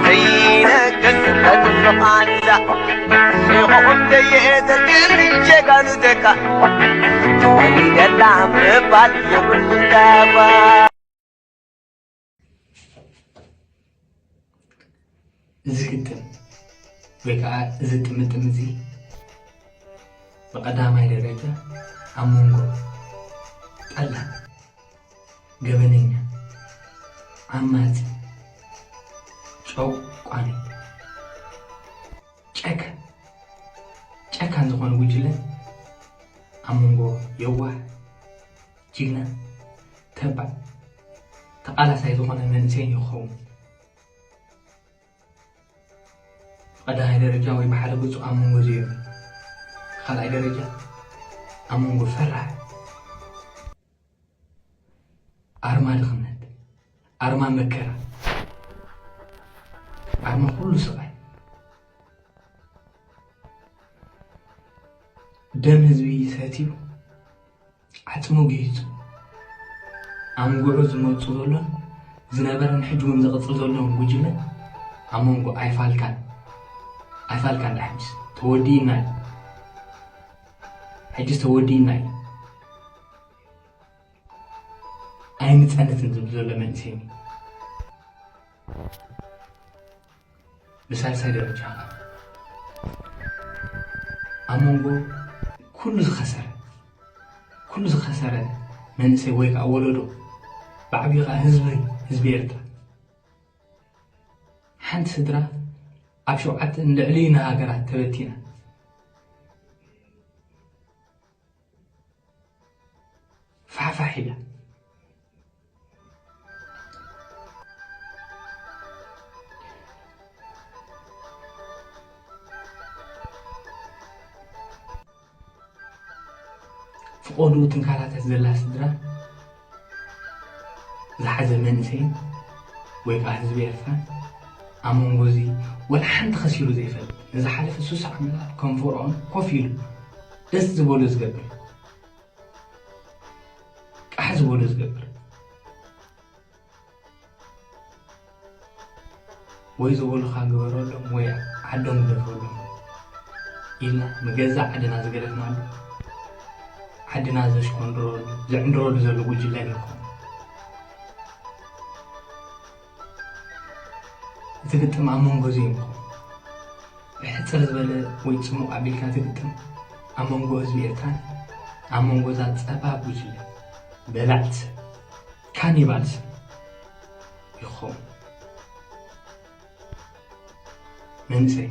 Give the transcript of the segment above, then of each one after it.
ዘይነግር በትኑ ቃንዛ ይኹን ደየተግር ጀጋኑ ደቃ ተወሊደላ ምባል የብሉ እንዳባ። እዚ ግጥም ወይ ከዓ እዚ ጥምጥም እዚ ብቐዳማይ ደረጃ ኣብ መንጎ ጠላም፣ ገበነኛ፣ ዓማጺ፣ ጨቋኒ፣ ጨካን፣ ጨካን ዝኾነ ጉጅለ ኣብ መንጎ የዋህ፣ ጅግና፣ ተባዕ፣ ተቓላሳይ ዝኾነ መንእሰይ ይኸውን። ብቐዳማይ ደረጃ ወይ ብሓደ ገጹ ኣብ መንጎ እዚኦም እዩ። ካልኣይ ደረጃ ኣብ መንጎ ፈራሕ፣ ኣርማ ድኽነት፣ ኣርማ መከራ፣ ኣርማ ኩሉ ስቓይ፣ ደም ህዝቢ ሰትዩ፣ ዓጽሙ ጊሂጹ፣ ኣንጉዑ ዝመጹ ዘሎን ዝነበረን ሕጂ እውን ዝቕጽል ዘሎን ጉጅለ ኣብ መንጎ ኣይፋልካን፣ ኣይፋልካን ዳ ሕጅስ ተወዲእና እዩ። ሕጅስ ተወዲእና እዩ። ኣይንጸንትን ዝብል ዘሎ መንእሰይ እዩ። ብሳልሳይ ደረጃ ኸኣ ኣብ መንጎ ኩሉ ዝኸሰረ፣ ኩሉ ዝኸሰረ መንእሰይ ወይ ከዓ ወለዶ፣ ብዓብዩ ከዓ ህዝቢ፣ ህዝቢ ኤርትራ፣ ሓንቲ ስድራ ኣብ ሸውዓተ ንልዕሊ ሃገራት ተበቲና፣ ፋሕፋሕ ኢላ። ፍቖድኡ ትንካላታት ዘላ ስድራ ዝሓዘ መንእሰይ ወይ ከዓ ህዝቢ ኤርትራ ኣብ መንጎ እዚ ወላ ሓንቲ ከሲሩ ዘይፈልጥ፣ ንዝሓለፈ ሱሳ ዓመታት ከም ፈርዖን ኮፍ ኢሉ ደስ ዝበሎ ዝገብር፣ ቃሕ ዝበሎ ዝገብር፣ ወይ ዝበሉኻ ግበረሎም ወይ ዓዶም ግደፈሎም ኢልና ንገዛእ ዓድና ዝገደፍናሉ፣ ዓድና ዘሽኮንድረሉ፣ ዝዕንድረሉ ዘሎ ጉጅለ ንኸውን። እቲ ግጥም ኣብ መንጎ እዚኦም ይኸውን። ብሕጽር ዝበለ ወይ ጽሙቕ ኣቢልካ፣ እቲ ግጥም ኣብ መንጎ ህዝቢ ኤርትራን ኣብ መንጎ እዛ ጸባብ ጉጅለ በላዕቲ ሰብ፣ ካኒባልስ ይኸውን። መንእሰይ፣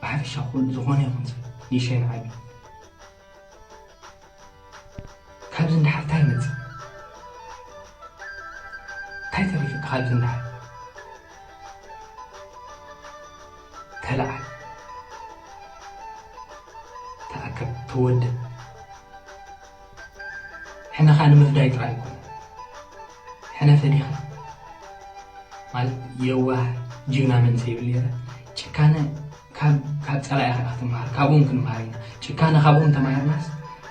ብሓፈሻ ኩሉ ዝኾነ ይኹን ሰብ፣ ንእሽተይ ንዓቢ፣ ካብዚ ንደሓር እንታይ ይመጽእ? እንታይ ተሪፉ ካብዚ ንደሓር? ተለዓል፣ ተኣከብ፣ ተወደ። ሕነ ኸኣ ንምፍዳይ ጥራይ ኣይኮነን። ሕነ ፈዲኻ ማለት የዋህ ጅግና መንእሰይ ይብል ነይረ። ጭካነ ካብ፣ ካብ ጸላኢ ኢኻ ክትመሃር፣ ካብኦም ክንመሃር ኢና። ጭካነ ካብኦም ተማሂርናስ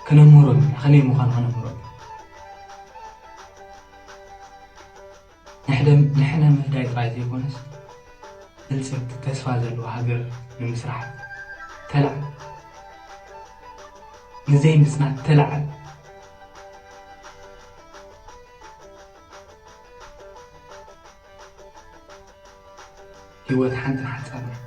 ክነምህሮም ኢና፣ ከመይ ምዃኑ ክነምህሮም ኢና። ንሕደ-፣ ንሕነ ምፍዳይ ጥራይ ዘይኮነስ፣ ብልጽግቲ ተስፋ ዘለዋ ሃገር ንምስራሕ ተላዕ። ንዘይምጽናት ተላዓል። ህይወት ሓንትን ሓጻርን እያ።